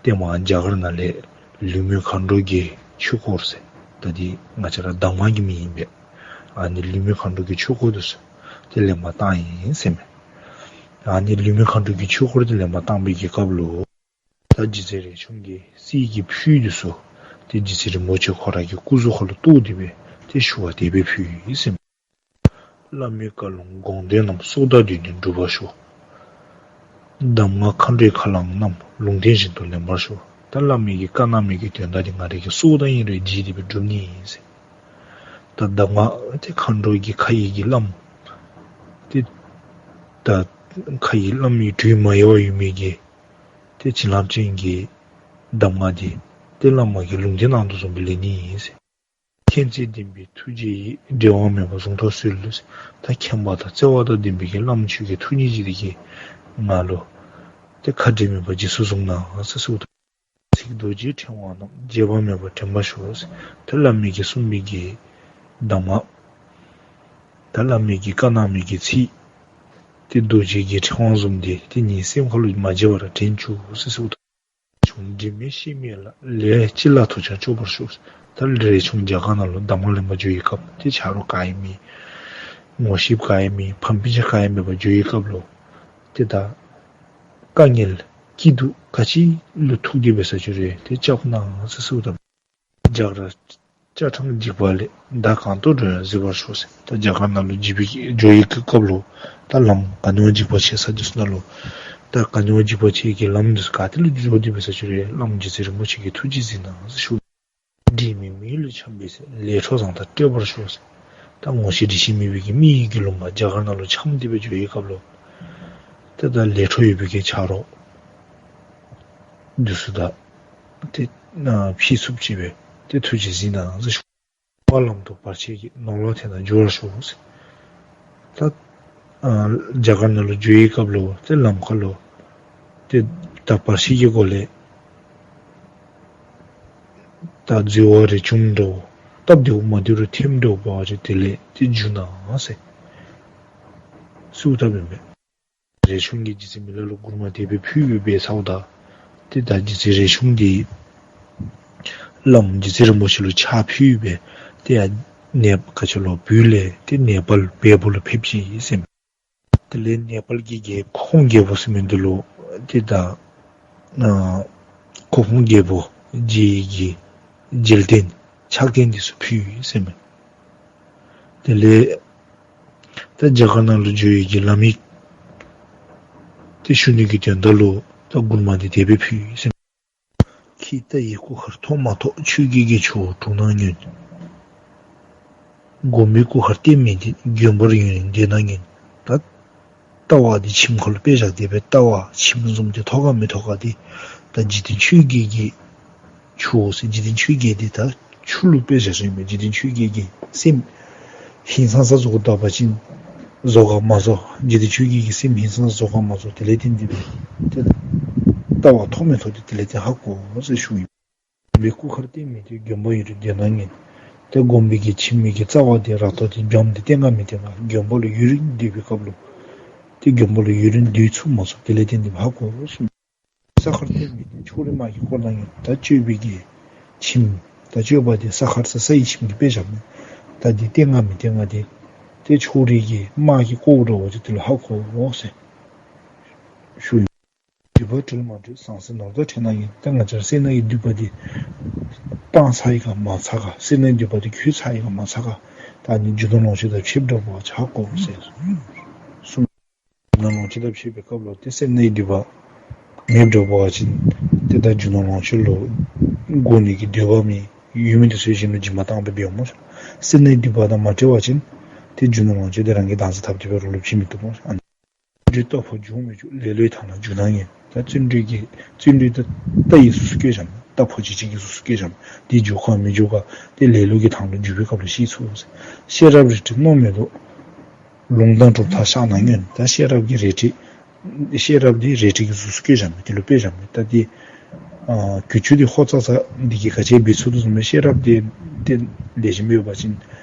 ཏེ་མ་རྒྱ་གར་ནང་ལས་ལུས་མེད་མཁའ་འགྲོ་གི་ཆོས་སྐོར་ཟེར། ད་འདི་ང་བཅས་ར་གདམས་ངག་གི་མིང་ཨིན་པས། ཨ་ནི་ལུས་མེད་མཁའ་འགྲོ་གི་ཆོས་སྐོར་འདི་ཚུ་ཏེ་ལེན་པར་བཏང་ཡི་ཟེར་མས། ཨ་ནི་ལུས་མེད་མཁའ་འགྲོ་གི་ཆོས་སྐོར་འདི་ལེན་པར་བཏང་པའི་གི་སྐབས་ལུ། ད་རྗེ་བཙུན་རས་ཆུང་གིས་སྲིད་ཀྱི་ཕུད་འདི་ཚུ་ཏེ་རྗེ་བཙུན་རིན་པོ་ཆེ་ཁོ་ར་གི་སྐུ་གཟུགས་ཁ་ལུ་གཏོར་ཏེ་སྦེ་ཏེ་ཞུ་བ་དེ་སྦེ་ཕུལ་ཡི་ཟེར་མས། བླ་མའི་བཀའ་ལུང་དགོངས་དོན་རྣམས། སྲོག་དང་བསྡོས་ནས་འགྲུབ་པར་ཤོག། གདམས་ངག་མཁའ་འགྲོའི་ཁ་རླངས་རྣམས། ལུང་བསྟན་བཞིན་དུ་ལེན་པར་ཤོག། ད་བླ་མའི་གི་བཀའ་གནང་མི་གི་དོན་དག་འདི་ང་རའི་གི་སྲོག་དང་ཨིན་རུང་བརྗེད་དེ་སྦེ་སྒྲུབ་ནི་ཨིན་ཟེར། ད་གདམས་ངག་ཏེ་མཁའ་འགྲོ་གི་ཁ་ཡི་གི་བླམ། ཏེ་ད་ཁ་ཡི་བླམ་ཡི་དྲུང་མ་ཡལ་བར་ཡོད་མི་གི་ཏེ་བྱིན་རླབས་ཅན་གྱི་གདམས་ངག་འདི་ཏེ་བླ་མ་གིས་ལུང་བསྟན་གནང་དོ་བཟུམ་སྦེ་ལེན་ནི་ཨིན་ཟེར། མཁྱེན་བརྩེ་ལྡན་པའི་ཐུགས་རྗེ་ཡིས། འབྲལ་བ་མེད་པར་གཟུངས་ཐག་གསོལ་ལོ་ཟེར། ད་མཁྱེན་པ་དང་བརྩེ་བ་དང་ལྡན་པའི་གི་བླམ་ཁྱོད་ཀྱི་ཐུགས་མཉེས་ཅིག་འདི་གིས་ང་ལུ་ཏེ་ཁ་འབྲལ་མེད་པར་རྗེས་སུ་བཟུང་གནང་ཟེར་གསོལཝ་ད། ཚིག་རྡོ་རྗེའི་ཕྲེང་བ་རྣམས། བརྗེད་པ་མེད་པར་དྲན་པར་ཤོག་ཟེར། ད་བླ་མའི་གི་གསུངས་པའི་གི་གདམས་ངག། ད་བླ་མའི་གི་བཀའ་གནང་མི་གི་ཚིག། ཏེ་རྡོ་རྗེ་གི་ཕྲེང་བ་བཟུམ་འདི་ཏེ་ངེའི་སེམས་ཁ་ལུ་མ་བརྗེད་པར་དྲན་བཅུག་ཟེར་གསོལཝ་ད། ཆུང་དྲི་མེད་ཤེས་མེད་ལ། ལས་ཅི་ལ་ཐོགས་ཀྱང་སྐྱོབ་པར་ཤོག། ད་རས་ཆུང་རྒྱ་གར་ནང་ལུ་གདམས་ངག་ལེན་པར་འགྱོ་བའི་སྐབས་ཏེ་ཆ་རོགས་ག་ཡང་མེད། ངོ་ཤེས་པ་ག་ཡང་མེད། ཕམ་སྤུན་ཆ་ག་ཡང་མེད་པར་འགྱོ་བའི་སྐབས་ལུ། ཏེ་ད་དཀའ་ངལ་སྐྱིད་སྡུག་ག་ཅི་ལུ་ཐུག་སྟེ་འབད་ས་ཅིག་རུང་ཏེ་སྐྱབས་གནང་ཟེར་གསོལཝ་ད། རྒྱ་གར་སྐྱ་ཕྲེང་འཇིགས་པ་ལས། བདག་གང་དུ་འགྲོ་ཡང་གཟིགས་པར་ཤོག་ཟེར། ད་རྒྱ་གར་ནང་ལུ་འཇིགས་པའི་འགྲོ་ཡི་གི་སྐབས་ལུ་ད་ལམ་ག་ནི་བ་འཇིགས་པ་ཆེ་ས་འདི་ཚུ་ནང་ལུ། ད་ག་ནི་བ་འཇིགས་པ་ཆེ་གི་ལམ་འདི་ཚུ་ག་ཏེ་ལུ་འགྱོ་སྟེ་འབད་ས་ཅིག་རུང་བླམ་རྗེ་བཙུན་རིན་པོ་ཆེ་གི་ཐུགས་རྗེས་གཟིགས་གནང་ཟེར་ཞུ། དྲི་མེད་མི་ཡུལ་ལས་འཁྱམས་པའི་ཚེ། ལས་འཕྲོ་བཟང་དང་བསྲེ་བར་ཤོག་ཟེར། ད་ངོ་ཤེས་འདྲིས་ཤེས་མེད་པའི་གི་མི་ཡི་གི་ལུང་པ་རྒྱ་གར་ནང་ལུ་འཁྱམས་ཏེ་སྦེ་འགྱོ་བའི་སྐབས་ལུ། ཏེ་ད་ལས་འཕྲོ་ཡོད་པའི་གི་ཆ་རོགས་འདི་ཚུ་དང་ཏེ་ཕྱད་ཚུགསཔ་ཅིག་སྦེ་ཏེ་ཐུགས་རྗེས་གཟིགས་གནང་ཟེར་ཞུ། དཔའ་ལམ་དུ་བར་ཆད་ཀྱིས། ནོར་ལོངས་ཐེབས་དང་འགྱུར་བར་ཤོག་ཟེར། ད་ཨ་རྒྱ་གར་ནང་ལུ་འགྱོ་བའི་སྐབས་ལུ་ཏེ་ལམ་ཁ་ལུ་ཏེ་ད་བར་ཆད་ཀྱི་སྒོ་ལས་ད་འཛོལ་བ་རེ་བྱུང་འདྲཝ། སྟབས་བདེཝ་མ་བདེ་རུང་ཐེབས་འདྲཝ་འབད་བ་ཅིན་དེ་ལས་ཏེ་འགྱུར་གནང་ཟེར་གསོལཝ་བཏབ་ཨིན་པས། རས་ཆུང་གིས་རྗེ་བཙུན་མི་ལ་ལུ་མགུར་མ་དེ་སྦེ་ཕུལ་སྦེ་འབད་ཚརཝ་ད། ཏེ་ད་རྗེ་བཙུན་རས་ཆུང་འདི་བླམ་རྗེ་བཙུན་རིན་པོ་ཆེ་ལུ་ཕྱག་ཕུལ་སྦེ་ཏེ་ཡར་ནེ་ག་ཅི་ལོ་བོད་ལས་ཏེ་ནེ་པཱལ་བལ་པོ་ལུ་ཕེབས་ཅི་ཟེར་མས། དེ་ལས་ནེ་པཱལ་གྱི་རྒྱལ་ཁོ་ཁོང་རྒྱལ་པོ་ཟེར་མི་འདི་ལུ་ཏེ་ད་ཨ་ཁོ་ཁོང་རྒྱལ་པོ་རྗེ་ཡི་གི་རྗེས་བསྟན་ཕྱག་རྟེན་འདི་ཚུ་ཕུལ་ཟེར་མས། དེ་ལས་ད་རྒྱ་གར་ནང་ལུ་འགྱོ་བའི་གི་ལམ་ཡིག་ཏེ་ཞུ་ནི་གི་དོན་དག་ལུ་ད་མགུར་མ་འདི་དེ་སྦེ་ཕུལ་ཟེར་མས། ཁྱེད་ལྟ་ཡི་སྐུ་མཁར་ཐོག་མ་ཐོག། ཆོས་བརྒྱད་ཀྱི་ཆུ་བོ་གྲུ་ནང་ཉུལ། དགོན་པའི་སྐུ་མཁར་གཏན་མེད་དེ། དགོན་པར་ཡུན་རིང་སྡོད་ན་ཉོན། ད་ལྟ་བ་འདི་ཁྱིམ་ཁ་ལུ་དཔེ་བཞག་སྟེ་སྦེ་ལྟ་བ་ཁྱིམ་བཟུམ་འདི་ཐོག་ཁ་མི་ཐོག་ཁ་འདི་ད་འཇིག་རྟེན་ཆོས་བརྒྱད་ཀྱི་ཆུ་བོ་ཟེར། འཇིག་རྟེན་ཆོས་བརྒྱད་འདི་ད་ཆུ་ལུ་དཔེ་བཞག་ཞིནམ་ལས་འཇིག་རྟེན་ཆོས་བརྒྱད་ཀྱི་སེམས་ཧིང་སངས་ས་བཟོ་དགོ་ད་པ་ཅིན་བཟོ་ག་མ་བཟོ། འཇིག་རྟེན་ཆོས་བརྒྱད་ཀྱི་སེམས་ཧིང་སངས་ས་བཟོ་ག་མ་བཟོ། དེ་ལས་བརྟེན་ཏེ་སྦེ་ཏེ་ལྟ་བ་ཐོག་མེད་ཐོག་ཏེ་དེ་ལས་བརྟེན་ཧ་གོ་ཟེར་ཞུ་ཡི། དགོན་པའི་སྐུ་མཁར་གཏན་མེད་དེ། དགོན་པར་ཡུན་རིང་སྡོད་ན་ཉོན། ཏེ་དགོན་པའི་གི་ཁྱིམ་གྱི་རྩ་བ་དེ་ར་ཐོག་དེ་སྦྱངམ་དེ་བརྟན་ག་མི་བརྟན་ག། དགོན་པ་ལུ་ཡུན་རིང་སྡོད་པའི་སྐབས་ལུ་ཏེ་དགོན་པ་ལུ་ཡུན་རིང་སྡོད་ཚུགས་མ་ཚུགས་དེ་ལས་བརྟེན་ཏེ་སྦེ་ཧ་གོ་ཟེར། ས་མཁར་གཏན་མེད་དེ། ཕྱོགས་རིས་མ་གིས་བསྐོར་ན་ཉོན། ད་སྤྱོད་པའི་གི་ཁྱིམ་ད་སྤྱོད་པ་དེ་ས་མཁར་ས་ས་ཡི་ཁྱིམ་གྱིས་དཔེ་བཞག་མས། ད་འདི་བརྟན་ག་མི་བརྟན་ག་དེ་ དེ་ཕྱོགས་རིས་ཀྱི་དམག་གི་ལྐོག་འགྲོ་བ་ཅིག་དེ་ལ་ཧ་གོ་འོ་ཟེར་ཞུ་ཡིན། འདུས་པ་གྲོལ་མ་གྲོལ་ཟང་ཟིང་ནོར་དང་བྲལ་ན་ཡིན། ད་ང་ཅག་སེར་སྣའི་འདུས་པ་དེ་སྤངས་ཚར་ཡི་ག་མ་ཚར་ག་སེར་སྣའི་འདུས་པ་དེ་གོས་ཚར་ཡི་ག་མ་ཚར་ག་ད་ནི་རྒྱུ་ནོར་ལོངས་སྤྱོད་དང་ཕྱད་འགྲོ་བ་ཆགས་གོ་ཟེར་གསུངས། རྒྱུ་ནོར་ལོངས་སྤྱོད་དང་ཕྱད་པའི་སྐབས་ལ་དེ་སེར་སྣའི་འདུས་པ་མེད་འགྲོ་བ་ཅིན་དེ་ད་རྒྱུ་ནོར་ལོངས་སྤྱོད་ལ་དགོས་ནི་གི་འདོད་པ་མེད། ཡོད་མི་དེ་ཚོའི་བཞིན་དུ་སྦྱིན་པ་བཏང་བའི་བེའུ་མོ། སེར་སྣའི་འདུས་པ་དང་མ་བྲལ་བ་ཅིན་དེ་རྒྱུ་ནོར་ལོངས་སྤྱོད་དེ་རང་གི་བདག་འཛིན་འཐབ་ཐུབ་པའི་རོགས་ལུ་བྱེད་མི་ཐུབ་མོ། བརྩོན་འགྲུས་རྟ་ཕོ་རྒྱུག་མི་རྒྱུག་ལེ་ལོའི་ཐང་ལ་རྒྱུག་སྣང་ངེ། ད་བརྩོན་འགྲུས་ཀྱི་བརྩོན་འགྲུས་ད་རྟ་ཡི་གཟུགས་སུ་བཀོད་བཞག་ན། རྟ་ཕོ་བྱེད་ཅིག་གི་གཟུགས་སུ་བཀོད་བཞག་ན། དེ་རྒྱུག་ག་མི་རྒྱུག་ག་དེ་ལེ་ལོ་གི་ཐང་ལ་རྒྱུག་པའི་སྐབས་ལ་ཤེས་ཚུལ། ཤེས་རབ་རལ་གྲི་རྣོ་མེད་དོ། ལུང་དང་གྲུབ་མཐའ་བཤགས་ན་སྔོན། ད་ཤེས་རབ་ཀྱི་རལ་གྲི། ཤེས་རབ་དེ་རལ་གྲི་གི་གཟུགས་སུ་བཀོད་བཞག་མི་དེ་ལུ་དཔེ་བཞག་མི་ད་དེ། ཨ་གྱོད་ཆུ་དེ་ཧོ་ཙག་ཙག་འདི་གི་ག་ཅེ་འབད་ཚུལ་དུ་བཟུང་མི་ཤེས་རབ་དེ་དེ་ལེགས་ཤོམ་ཡོད་པ་ཅིན་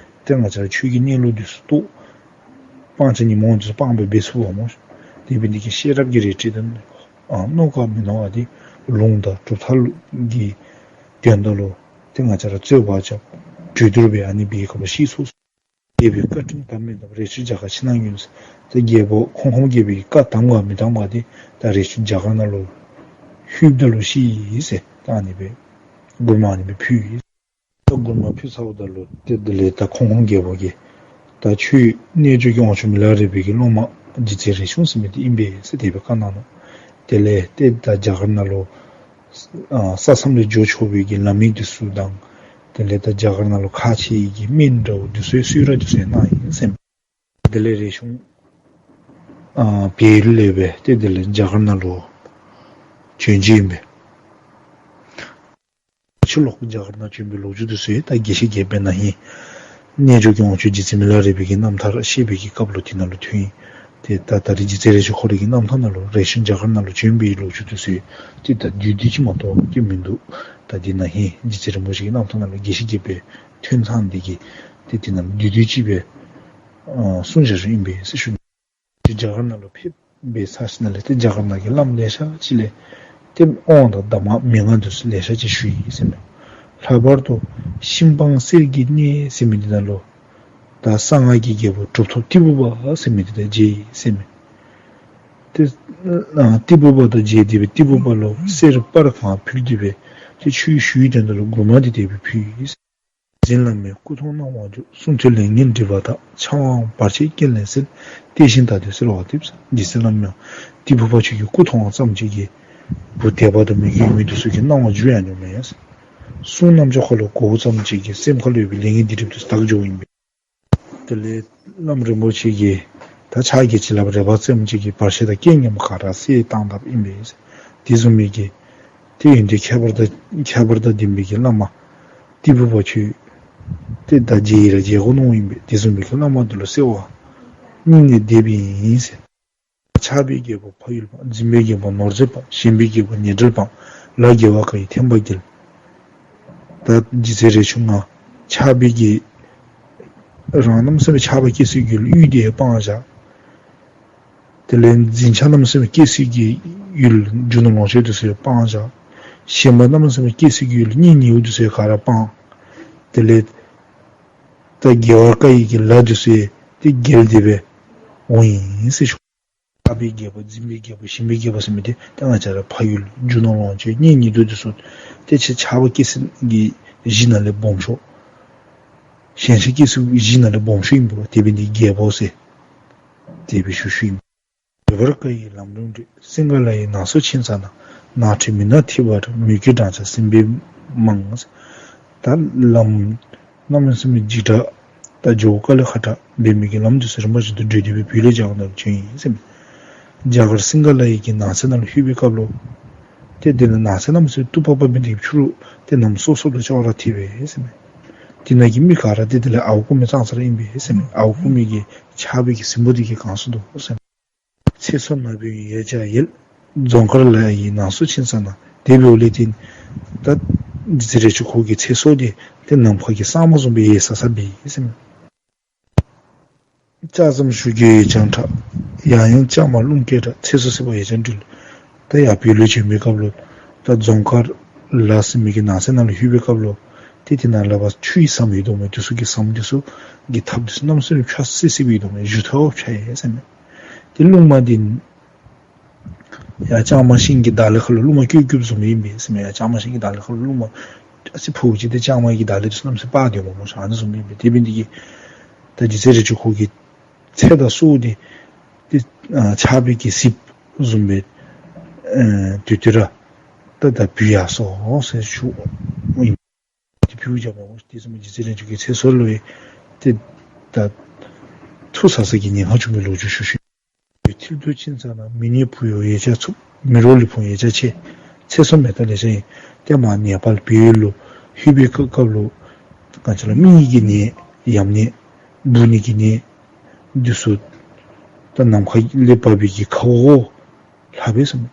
དེ་ང་ཅག་ཆོས་ཀྱི་གནས་ལུགས་དེ་སུ་རྟོགས། སྤང་བྱ་ཉོན་མོངས་དེ་ཚུ་སྤངས་པའི་འབད་ཚུལ་བ་མོ། དེ་འབད་ནི་གི་ཤེས་རབ་ཀྱི་རལ་གྲི་དེ་ཨ་རྣོ་ག་མི་རྣོ་བ་དེ་ལུང་དང་གྲུབ་མཐའ་གི་དོན་དག་ལུ་དེ་ང་ཅག་ར་རྩོད་པ་རྐྱབ་གྲོས་བསྡུར་འབད་ཨ་ནི་འབད་སྐབས་ལ་ཤེས་ཚུལ། རྒྱལ་པོའི་བཀའ་དྲིན་དམ་མི་དམ་རས་ཆུང་རྒྱ་གར་ཕྱི་ནང་གཉིས་སུ། དེ་རྒྱལ་པོ་ཁོང་ཁོང་རྒྱལ་པོའི་བཀའ་དམ་ག་མི་དམ་ག་དེ་ད་རས་ཆུང་རྒྱ་གར་ནང་ལུ་ལྷོདཔ་ད་ལུ་ཤེས་ཡི་ཟེར། ད་ཨ་ནི་སྦེ་མགུར་མ་ཨ་ནི་སྦེ་ཕུལ་ཡི། ད་མགུར་མ་ཕུལ་ཚརཝ་ད་ལུ་དེ་དེ་ལས་ད་ཁོང་ཁོང་རྒྱལ་པོ་གིས་ད་ཁྱོད་རྣལ་འབྱོར་གྱི་དབང་ཕྱུག་མི་ལ་རས་པའི་གི་སློབ་མ་རྗེ་བཙུན་རས་ཆུང་ཟེར་མི་དེ་ཨིན་པས་ཟེར་དེ་སྦེ་བཀའ་གནང་ནུག། དེ་ལས་ཏེ་ད་རྒྱ་གར་ནང་ལུ་ཨ་ས་མཚམས་ལས་འགྱོ་ཆོག་པའི་གི་ལམ་ཡིག་དེ་ཚུ་དང་། དེ་ལས་ད་རྒྱ་གར་ནང་ལུ་ཁག་ཆེ་བའི་གི་སྨན་འདྲཝ་དེ་ཚུ་གསོལ་རས་དེ་ཚུ་གནང་ཡི་ཟེར། དེ་ལས་རས་ཆུང་ཨ་བལ་ཡུལ་ལས་སྦེ་ཏེ་དེ་ལས་རྒྱ་གར་ནང་ལུ་བྱོན་ཅི་ཨིན་པས། ཕྱིར་ལོག་རྒྱ་གར་ནང་བྱོན་པའི་ལོ་རྒྱུས་དེ་ཚུ་ད་དགེ་བཤེས་དགེ་འཕེལ་ན་ཧིང་རྣལ་འབྱོར་གྱི་དབང་ཕྱུག་རྗེ་བཙུན་མི་ལ་རས་པའི་གི་རྣམ་ཐར་བཤད་པའི་གི་སྐབས་ལུ་དེ་ནང་ལུ་ཐོན་ཡི། ཏེ་ད་ད་རེས་རྗེ་བཙུན་རས་ཆུང་ཁོ་རའི་གི་རྣམ་ཐར་ནང་ལུ་རས་ཆུང་རྒྱ་གར་ནང་ལུ་བྱོན་པའི་ལོ་རྒྱུས་དེ་ཚུ་ཏེ་ད་བསྡུས་བསྡུས་ཅིག་མ་གཏོགས་ཏེ་མིན་འདུག། ད་དེ་ན་ཧིང་རྗེ་བཙུན་རིན་པོ་ཆེ་གི་རྣམ་ཐར་ནང་ལུ་དགེ་བཤེས་དགེ་འཕེལ་ཐོན་ཐངས་འདི་གིས་ཏེ་དེ་ནང་ལུ་བསྡུས་བསྡུས་ཅིག་སྦེ་ཨ་གསུངས་བཞག་ཡོདཔ་ཨིན་པས་ཟེར་ཞུ། རྒྱ་གར་ནང་ལུ་ཕེབས་པའི་ཚར་ཞིནམ་ལས་ཏེ་རྒྱ་གར་ནང་གི་བླམ་ལེ་ཤ་ཅིག་ལས་ཏེ་དབང་དང་གདམས་ངག་མན་ངག་དེ་ཚུ་ལེ་ཤ་ཅིག་ཞུ་ཡི་ཟེར་མས། ལྷག་པར་དུ་ཤིང་སྤང་གསེར་གྱི་གནས་ཟེར་མི་འདི་ནང་ལུ་ད་གསང་སྔགས་ཀྱི་རྒྱལ་པོ་གྲུབ་ཐོབ་ཏི་ཕུ་པ་ཟེར་མི་འདི་དང་མཇལ་ཡི་ཟེར་མས། ཏེ་ཨ་ཏི་ཕུ་པ་དང་མཇལ་ཏེ་སྦེ་ཏི་ཕུ་པ་ལུ་གསེར་སྤར་གང་ཕུལ་ཏེ་སྦེ་ཏེ་ཆོས་ཞུ་བའི་དོན་དག་ལུ་མགུར་མ་འདི་དེ་སྦེ་ཕུལ་ཡི་ཟེར། རྗེ་བཙུན་བླ་མའི་སྐུ་མཐོང་སྣང་བ་འགྱུར། གསུང་ཐོས་ལས་ངན་སྒྲིབ་པ་དག། ཕྱག་དབང་བར་ཆད་རྐྱེན་ལས་སེལ། བསྟན་ཞིང་དར་སྟེ་གསོལ་བ་འདེབས། རྗེ་བཙུན་བླ་མ་ཏི་ཕུ་པ་ཁྱོད་ཀྱི་སྐུ་མཐོང་བ་ཙམ་གཅིག་གིས་བུ་དད་པ་དང་མོས་གུས་ཡོད་མི་དེ་ཚུ་གི་སྣང་བ་འགྱུར་ཡང་འགྱུར་མི་ཡོང་། གསུང་རྣམ་ཅོ་ཁ་ལུ་གོ་བ་ཙམ་གཅིག་གིས་སེམས་ཁ་ལུ་ཡོད་པའི་ལས་ངན་སྡིག་སྒྲིབ་དེ་ཚུ་དག་འགྱོཝ་ཨིན་པས། དེ་ལས་བླམ་རིན་པོ་ཆེ་གིས་ད་ཕྱག་གི་བྱིན་རླབས་རལ་པ་ཙམ་གཅིག་གིས་བར་ཆད་དང་རྐྱེན་ངན་པ་ག་ར་སེལ་བཏང་དཔ་ཨིན་པས། དེ་བཟུམ་མའི་གི་ཏེ་ཡོན་ཏན་ཁྱད་པར་དང་ཁྱད་པར་དང་ལྡན་པའི་གི་བླ་མ་ཏི་ཕུ་པ་ཁྱོད་ཏེ་ད་མཇལ་ཡི་ར་མཇལ་དགོ་མནོཝ་ཨིན་པས། དེ་བཟུམ་མའི་གི་བླ་མ་འདི་ལུ་གསོལ་བ་སྙིང་ནས་འདེབས་ཨིན་ཟེར། ཆགས་པའི་རྒྱལ་པོ་ཕ་ཡུལ་སྤངས། འཛིན་པའི་རྒྱལ་པོ་ནོར་རྫས་སྤངས། ཞེན་པའི་རྒྱལ་པོ་ཉེ་འབྲེལ་སྤངས། ལ་དགེ་བ་དགའ་ཡི་ཐེམ་པ་རྒྱལ། ད་རྗེ་བཙུན་རས་ཆུང་ང་ཆགས་པའི་གི་རང་གནམ་མེད་ས་མེད་ཆགས་པ་སྐྱེ་སྲིད་ཀྱི་ཡུལ་དེ་སྤངས་བཞག། དེ་ལས་འཛིན་ཆགས་གནམ་མེད་ས་མེད་སྐྱེ་སྲིད་ཀྱི་ཡུལ་རྒྱུ་ནོར་ལོངས་སྤྱོད་དེ་ཚུ་སྤངས་བཞག། ཞེན་པ་གནམ་མེད་ས་མེད་སྐྱེ་སྲིད་ཀྱི་ཡུལ་གཉེན་ཉེ་བོ་དེ་ཚུ་ག་ར་སྤངས། དེ་ལས་ད་དགེ་བ་དགའ་ཡི་གི་ལ་དེ་ཚུ་ཏེ་རྒྱལ་ཏེ་སྦེ་འོང་ཡི་ཟེར་ཞུ། ཆགས་པའི་རྒྱལ་པོ་འཛིན་པའི་རྒྱལ་པོ་ཞེན་པའི་རྒྱལ་པོ་ཟེར་མི་དེ་ད་ང་བཅས་ར་ཕ་ཡུལ་རྒྱུ་ནོར་ལོངས་སྤྱོད་གཉེན་ཉེ་དུ་དེ་ཚུ་ཏེ་ཆེ་ཆགས་པ་སྐྱེ་སྲིད་ཀྱི་གཞི་ནང་ལས་སྦོམ་ཤོས། ཞེན་ཆགས་སྐྱེ་སྲིད་གཞི་ནང་ལས་སྦོམ་ཤོས་ཨིན་པས། དེ་འབད་ནི་རྒྱལ་པོ་ཟེར་དེ་སྦེ་ཞུ་ཞུཝ་ཨིན། འདོད་པར་དཀའ་བའི་ལམ་རིམ་བགྲོད། སིང་ག་ལ་ཡི་ནང་སོ་ཕྱིན་ཚར་ན། ནགས་ཁྲོད་མུན་ནག་ཐིབས་པ་འདྲ། མོས་གུས་སྦྲང་ཆར་སིམ་པའི་མང་། ད་ལམ་གནམ་མེད་ས་མེད་འཇིགས་དྲགས་ད་ཇོ་བོ་ཀ་ལི་ཁ་དྲག་འབད་མི་གི་ལམ་དེ་ཚུ་རིམ་པ་བཞིན་དུ་བགྲོད་དེ་སྦེ་བོད་ལས་རྒྱ་གར་ནང་ལུ་བྱོན་ཡི་ཟེར་མས། རྒྱ་གར་སིང་ག་ལ་ཡི་གི་ནགས་ཚལ་ནང་ལུ་ལྷོད་པའི་སྐབས་ལུ་ཏེ་དེ་ནང་ནགས་ཚལ་གནམ་མེད་ས་མེད་སྟུག་པག་པ་འབད་ནི་དེ་གིས་ཕྱི་རུ་ཏེ་གནམ་སྲོ་སོ་དང་ཅོག་ར་འཐད་པས་ཟེར་མས། དེ་ནང་གི་མི་ག་ར་ཏེ་དེ་ལས་ཨརཝ་རྐུ་མི་ཙང་ཙ་ར་ཨིན་པས་ཟེར་མས། ཨརཝ་རྐུ་མི་གི་ཆགས་པའི་གི་ཟིང་པོ་དེ་གིས་གང་སོང་འདུག་ཟེར་མས། ཚེ་སྲོག་ནག་པོའི་ཡལ་ལྕག་ཡལ། རྫོང་དཀར་ལ་ཡི་ནང་སོ་ཕྱིན་ཚར་ན། དེ་འབདཝ་ལས་ཏེ་ད་རྗེ་བཙུན་རས་ཆུང་ཁོ་གི་ཚེ་སྲོག་དེ་ཏེ་ནམ་མཁའ་གི་ས་སྨུག་བཟུམ་སྦེ་ཡལ་ས་ས་འབད་ཡི་ཟེར་མས། ལྕགས་ཟམ་གཞུ་རྒྱུའི་ཡལ་ལྕག་འཁྲབ། ཡང་ཡང་ལྕགས་མ་རླུང་སྐད་འཁྲབ། ཚེ་སྲོག་སྲེག་པ་ཡལ་ལྕག་འགྲུལ། ད་ཡར་བོད་ལུ་བྱོན་པའི་སྐབས་ལུ་ད་རྫོང་དཀར་ལ་ཟེར་མི་གི་ནགས་ཚལ་ནང་ལུ་ལྷོད་པའི་སྐབས་ལུ་ དེ་དེ་ན་ལ་བ་ཆུ་ཡི་ཟམ་ཡོད་དོ་མེད་དུ་སུ་གི་ཟམ་དུ་སུ་གི་ཐབ་དུ་སུ་རྣམ་སུ་རི་ཕྱ་སི་སི་བི་དོ་མེད་ཞུ་ཐོ་ཕྱ་ཡེ་ཟེར་མེད། དེ་རླུང་མ་དེ་ཡ་ལྕང་མ་ཤིང་གི་ད་ལི་ཁ་ལུ་རླུང་མ་ཀྱུ་ཀྱུ་བཟུམ་ཡིན་པས་ཟེར་མེད། ཡ་ལྕང་མ་ཤིང་གི་ད་ལི་ཁ་ལུ་རླུང་མ་ཨ་སི་ཕུག་ཅི་དེ་ལྕང་མ་གི་ད་ལི་དུ་སུ་རྣམ་སུ་པ་དེ་མོ་མོ་ཤ་ཨ་ནི་བཟུམ་ཡིན་པས། དེ་བིན་དེ་གི་ད་ཇི་ཚེ་རི་ཆུ་ཁོ་གི་ཚེ་དང་སུ་དེ་དེ་ཆགས་པའི་གི་སིབ་བཟུམ་པའི་དུ་དུ་ར་ད་ད་བུ་ཡ་སོ་ཟེར་ཞུ་ཡིན། དེ་བུ་ཡ་མ་དེ་ཚོ་མི་ཇི་ཚེ་རིང་ཆུ་གི་ཚེ་སོར་ལོ་ཡི་དེ་ད་ཐུ་ས་ས་གི་ཉེན་ཁ་བྱུང་བའི་ལོ་རྒྱུས་ཞུ་ཞུ། མཐིལ་དུ་ཕྱིན་ཚར་ན་མི་ནི་བུ་ཡོ་ཡེ་ཆ་ཚུབ། མི་རོ་ལི་ཕུང་ཡེ་ཆ་ཆེ། ཚེ་སོ་མེ་ཏ་ལེ་ཆ་ཡིན། ཏེ་མ་ནེ་པཱལ་བེ་ཡུལ་ལུ་ཧི་བེ་ཁ་སྐབས་ལུ་གང་ཆ་ལ་མི་ཡི་གི་ནེ་ཡམ་ནེ་བུ་ནི་གི་ནེ་འདི་སུ་ད་ནམ་མཁའ་ལེ་བབ་པའི་གི་ཁ་བོ་ལྷ་བེ་སམ།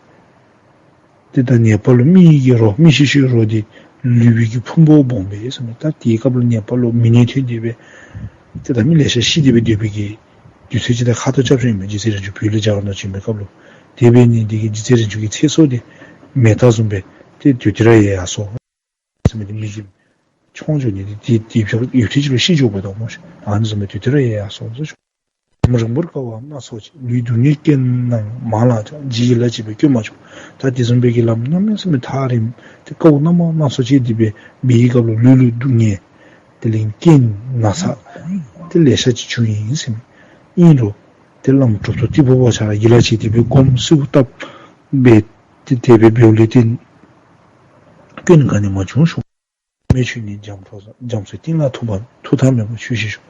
ཏེ་ད་ནེ་པཱལ་ལུ་མི་ཡི་གི་རོ་མི་ཤི་ཤི་རོ་དེ་ལུས་པའི་གི་ཕུང་པོ་སྦོམ་པེ་སམ། ད་དེའི་སྐབས་ལུ་ནེ་པཱལ་ལུ་མི་ནེ་ཐོན་དེ་བེ་ཏེ་ད་མི་ལེ་ཤ་ཤི་དེ་བེ་སྡོད་པའི་གི་དུས་ཚོད་ཅིག་དང་ཁ་ཐོ་ཆབ་ཤིང་མེད། ཇི་ཚེ་རིང་ཆུ་བོད་ལ་སྦྱར་ནོ་ཅིག་མེད་སྐབས་ལུ། དེ་བས་ནི་འདི་གི་ཇི་ཚེ་རིང་ཆུ་གི་ཚེ་སྲོག་དེ་མེ་སྟག་བཟུམ་པས་དེ་དུས་དེ་ར་ཡལ་ཡར་སོང་། ཟེར་མི་དེ་མི་གི་མཆོང་འཇོག་ནི་དེ་དེ་དེ་ཕྱོགས་ཡུལ་ཐེ་ཅིག་ལ་ཤི་འཇོག་པ་དང་མོ་ཤི་ཨ་ནི་བཟུམ་པས་དུས་དེ་ར་ཡལ་ཡར་སོང་ཟེར་ཞུ། ལམ་རིང་པོར་དཀའ་བ་སྣ་ཚོགས་ཀྱིས། ལུས་སྡུག་བསྔལ་རྐྱེན་རྣམས་མང་ལ་ཆགས། ཇི་ཡི་ལ་བྱེད་པའི་སྐྱོན་མ་བྱུང་། ད་དེ་བཟུམ་པའི་གི་ལམ་རྣམ་སྨིན་ཟེར་མི་ཐག་རིང་དེ་དཀའ་བ་རྣམ་པ་སྣ་ཚོགས་ཀྱིས་དེ་བས་མི་ཡི་སྐབས་ལུ་ལུས་ལུས་སྡུག་བསྔལ། དེ་ལས་རྐྱེན་ན་ཚ་དེ་ལེ་ཤ་ཅིག་བྱུང་ཡིན་ཟེར་མི་ཨིན་རུང་། དེ་བླམ་གྲུབ་ཐོབ་ཏི་ཕུ་པ་ཆ་ཡི་ལ་བྱེད་དེ་བའི་སྒོམ་སིའུ་བཏབ་པའི་དེ་དེ་བའི་བེའུ་ལི་ཏིན་སྐྱོན་ག་ནི་མ་བྱུང་ཞུ། སྨན་ཆུ་ནི་རྒྱ་མཚོ་རྒྱ་མཚོའི་གཏིང་ལ་ཐུག་པ་ཐུག་ཐབས་མེད་པ་ཆོས་ཤིག་ཞུ།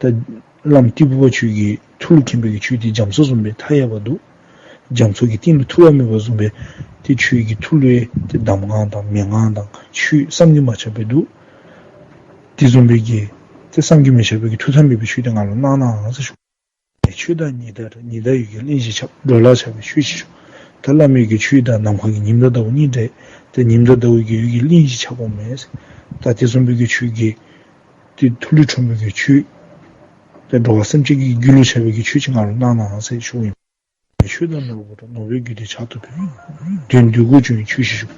ད་བླམ་ཏི་ཕུ་པ་ཆོས་ཀྱི་ཐུགས་ལུ་མཁྱེན་པའི་གི་ཆོས་དེ་རྒྱ་མཚོ་བཟུམ་པའི་མཐའ་ཡས་པ་འདུག་རྒྱ་མཚོ་གི་གཏིང་ལ་ཐུག་པ་མེད་པ་བཟུམ་པའི་དེ་ཆོས་ཀྱི་ཐུགས་ལུ་དེ་གདམས་ངག་དང་མན་ངག་དང་ཆོས་བསམ་གྱིས་མ་ཁྱབ་པའི་འདུག་དེ་བཟུམ་པའི་གི་དེ་བསམ་གྱིས་མི་ཁྱབ་པའི་གི་ཐུགས་དམ་མེད་པའི་ཆོས་དེ་ང་ལུ་གནང་གནང་ཟེར་ཞུ། ཆོས་དང་ཉི་ཟླ་འདྲ། ཉི་ཟླ་ཡི་གེ་གླིང་བཞི་ཁྱབ། འགྲོ་ལ་ཆགས་པའི་ཆོས་ཤིག་ཞུ། ད་བླ་མའི་གི་ཆོས་དང་ནམ་མཁའ་གི་ཉིམ་དང་ཟླ་བ་གཉིས་འདྲ། ད་ཉིམ་དང་ཟླ་བའི་གི་ཡུལ་གྱི་གླིང་བཞི་ཁྱབ་པོ་མེད། ད་དེ་བཟུམ་པའི་གི་ཆོས་ཀྱི་དེ་ཐུགས་ལུས་འཁྲུངས་པའི་གི་ཆོས། ད་འགྲོ་བ་སེམས་ཅན་གྱི་རྒྱུད་ལུ་ཆགས་པའི་གི་ཆོས་ཅིག་ང་ལུ་གནང་གནང་ཟེར་ཞུ་ཡིན། ཆོས་དང་ནོར་བུ་དང་ནོར་བུའི་རྒྱུད་དེ་ཕྱག་ཏུ་ཕུལ། དོན་འདོད་དགུ་བྱུང་བའི་ཆོས་ཤིག་ཞུ།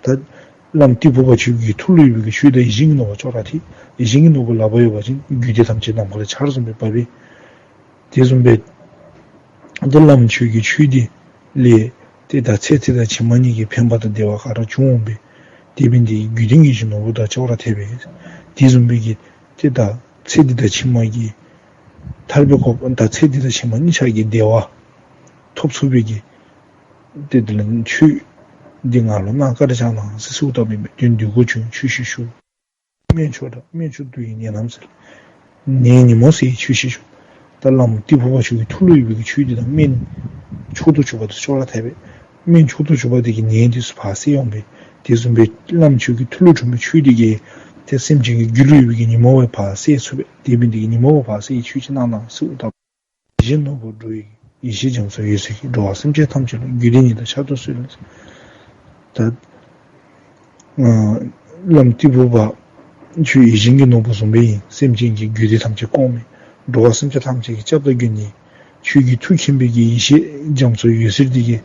ད་བླམ་ཏི་ཕུ་པ་ཆོས་ཀྱི་ཐུགས་ལུ་ཡོད་པའི་གི་ཆོས་དང་ཡིད་བཞིན་གྱི་ནོར་བུ་ཅོག་ར་ཐིག་ཡིད་བཞིན་གྱི་ནོར་བུ་ལག་པ་ཡོད་པ་ཅིན་རྒྱུད་སྡེ་ཐམས་ཅད་ནམ་མཁའ་ལས་ཆར་བཟུམ་པའི་བབས་པས། དེ་བཟུམ་པའི་འདི་བླམ་ཆོས་ཀྱི་ཆོས་འདི་ལས་དེ་དང་ཚེ་འདི་དང་ཕྱི་མ་གཉིས་ཀྱི་ཕན་པ་དང་བདེ་བ་ག་ར་བྱུང་འོང་པས། དེ་བས་འདི་རྒྱུད་ལྡན་གྱི་ཞིང་ནོར་བུ་དང་ཅོག་ར་འཐད་པས། དེ་བཟུམ་པའི་གི་དེ་དང་ཚེ་འདི་དང་ཕྱི་མ་གི་ཐར་པའི་གོ་དང་ཚེ་འདི་དང་ཕྱི་མ་གཉིས་ཆ་གི་བདེ་བ་ཐོབ་ཚུགས་པའི་གི་དེ་འདི་ལ་ཆོས་འདི་ང་ལུ་གནང་བཀའ་དྲིན་བསྐྱང་གནང་ཟེར་གསོལ་བ་བཏབ་ཡིན་པས། དོན་འདོད་དགུ་བྱུང་ཆོས་ཤིག་ཞུ། སྨན་མཆོག་དང་སྨན་མཆོག་ཏུ་ཡི་ནད་རྣམས་སེལ། ནད་ཉིན་མོ་སེལ་བའི་ཆོས་ཤིག་ཞུ། ད་བླམ་ཏི་ཕུ་པ་ཆོས་ཀྱི་ཐུགས་ལུ་ཡོད་པའི་གི་ཆོས་འདི་དང་སྨན་མཆོག་ཏུ་གྱུར་པ་དང་ཅོག་ར་འཐད་པས། སྨན་མཆོག་ཏུ་གྱུར་པ་དེ་གི་ནད་དེ་ཚུ་ཕར་སེལ་འོང་པས། དེ་བཟུམ་པའི་བླམ་ཆོས་ཀྱི་ཐུགས་ལུ་འཁྲུངས་པའི་ཆོས་དེ་གིས་དེ་སེམས་ཅན་གྱི་རྒྱུད་ལུ་ཡོད་པའི་གི་ཉིན་མོ་བས་ཕར་སེལ་ཚུགས་པས། དེ་བས་འདི་གི་ཉིན་མོ་བས་ཕར་སེལ་བའི་ཆོས་ཅིག་གནང་གནང་གསོལ་བ་བཏབ། ཡིད་བཞིན་ནོར་བུ་འགྲོ་བའི་ཡེ་ཤེས་རྒྱ་མཚོ་འོད་ཟེར་གྱིས། འགྲོ་བ་སེམས་ཅན་ཐམས་ཅད་ལ་རྒྱུད་སྡེ་ཉི་ཟླ་ཤར་དུ་གསོལ། ད་བླམ་ཏི་ཕུ་པ་ཆོས་ཡིད་བཞིན་གྱི་ནོར་བུ་བཟུམ་པས་ཡིན། སེམས་ཅན་གྱི་རྒྱུད་སྡེ་ཐམས་ཅད་སྐོང་མི་འགྲོ་བ་སེམས་ཅན་ཐམས་ཅད་ཀྱི་སྐྱབས་དང་མགོན་ཡིན། ཆོས་ཀྱི་ཐུགས་མཁྱེན་པའི་གི་ཡེ་ཤེས་རྒྱ་མཚོ་འོད་ཟེར་འདི་གིས་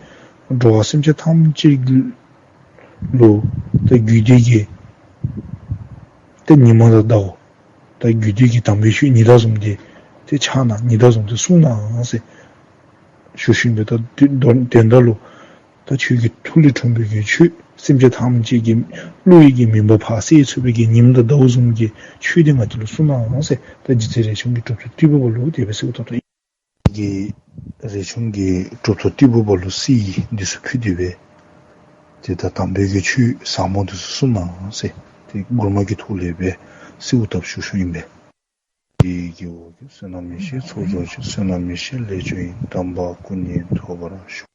འགྲོ་བ་སེམས་ཅན་ཐམས་ཅད་ལུ་ད་རྒྱུད་སྡེ་གི་ད་ཉི་མ་དང་ཟླ་བ། ད་རྒྱུད་སྡེ་གི་དམ་པའི་ཆོས་ཉི་ཟླ་བཟུམ་དེ་དེ་ཆགས་ན་ཉི་ཟླ་བཟུམ་དེ་གསུངས་ནའང་ཟེར་ཞུ་བཞིན་པའི་ད་དོན་དོན་དག་ལུ་ད་ཆོས་ཀྱི་ཐུགས་ལས་འཁྲུངས་པའི་གི་ཆོས་སེམས་ཅན་ཐམས་ཅད་ཀྱི་བློ་ཡི་གི་མུན་པ་ཕར་སེལ་ཚུགས་པའི་གི་ཉིམ་དང་ཟླ་བ་བཟུམ་གྱི་ཆོས་དེ་ང་ཚོ་ལུ་གསུངས་ནའང་ཟེར། ད་རྗེ་བཙུན་རས་ཆུང་གིས་གྲུབ་ཐོབ་ཏི་ཕུ་པ་ལུ་དེ་སྦེ་གསོལ་བ་བཏབ་ད་ཡིན། གི་རས་ཆུང་གིས་གྲུབ་ཐོབ་ཏི་ཕུ་པ་ལུ་གསེར་འདི་ཚུ་ཕུལ་ཏེ་སྦེ། དེ་ལྟར་དམ་པའི་གི་ཆོས་ཟབ་མོ་འདི་ཚུ་གསུངས་གནང་ཟེར། དེ་མགུར་མ་གི་ཐོག་ལས་སྦེ་གསོལ་བ་བཏབ་ཞུ་ཞུ་ཡིན་པས། དེ་གི་འོག་གི་བསོད་ནམས་ཡེ་ཤེས་ཚོགས་རྫོགས་ཤིང་། བསོད་ནམས་ཡེ་ཤེས་ལས་བྱུང་ཡི། དམ་པ་སྐུ་གཉིས་ཐོབ་པར་ཤོག།